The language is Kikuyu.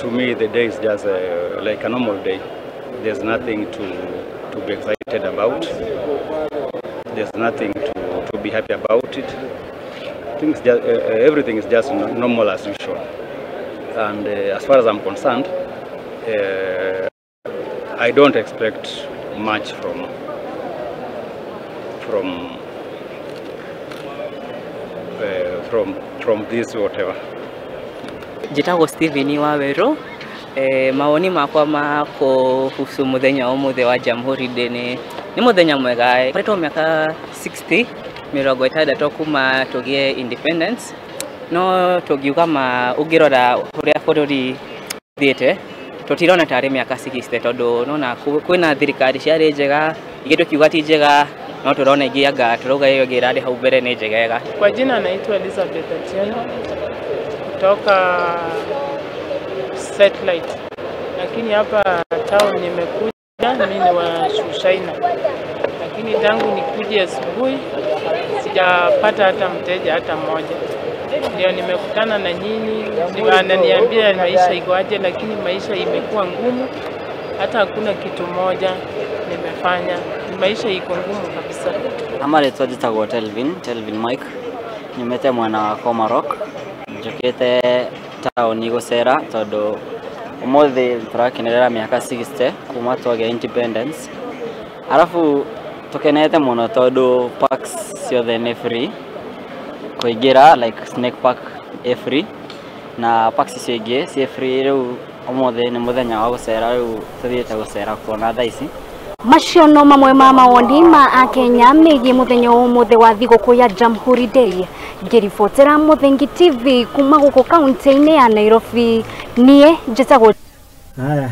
To me, the day is just like a normal day. There's nothing to be excited about. There's nothing to be happy about it. Things just, everything is just normal as usual. And as far as I'm concerned, I don't expect much from this whatever. Njĩtagwo Steven Waweru. Mawoni makwa ma kuhusu muthenya umuthi wa Jamhuri Day ni muthenya mwega. Koretwo miaka 60 60 kuma tugie independence, no tugiuga ma ungirora uria bururi thiete tutirona tari miaka 60 tondu nona kwina thirikari ciari njega ingĩ tukiuga ti njega no turona ingĩ anga turauga iyo ĩngĩ ĩrarĩ hau mbere nĩ njegega. Kwa jina naitwa Elizabeth Atieno kutoka Satellite, lakini hapa town nimekuja mimi ni wa Shushaina, lakini tangu nikuje asubuhi sijapata hata mteja hata mmoja. Ndio nimekutana na nyinyi, ananiambia maisha iko aje, lakini maisha imekuwa ngumu, hata hakuna kitu moja nimefanya, maisha iko ngumu kabisa. Amare twajitagwo Telvin Mike, nyumete mwena wa Komarok, njukite taoni gucera tondu umuthi turakenerera miaka 60 kuma twagia independence, arafu tukenete muno tondu parks ciothe ni free kuingira, like Snake Park e free na parks icio ingĩ ciĩ free. Riu umuthi ni muthenya wa gucera, riu tuthiĩte gucera kuona thaa ici. Macio no mamwe ma mawoni ma akenya megiĩ muthenya umuthi wa thigũkũ ya Jamhuri Day. Ngĩribotera Muthengi TV kuma gũkũ kaunti-inĩ ya Nairobi, niĩ njĩtagwo Haya.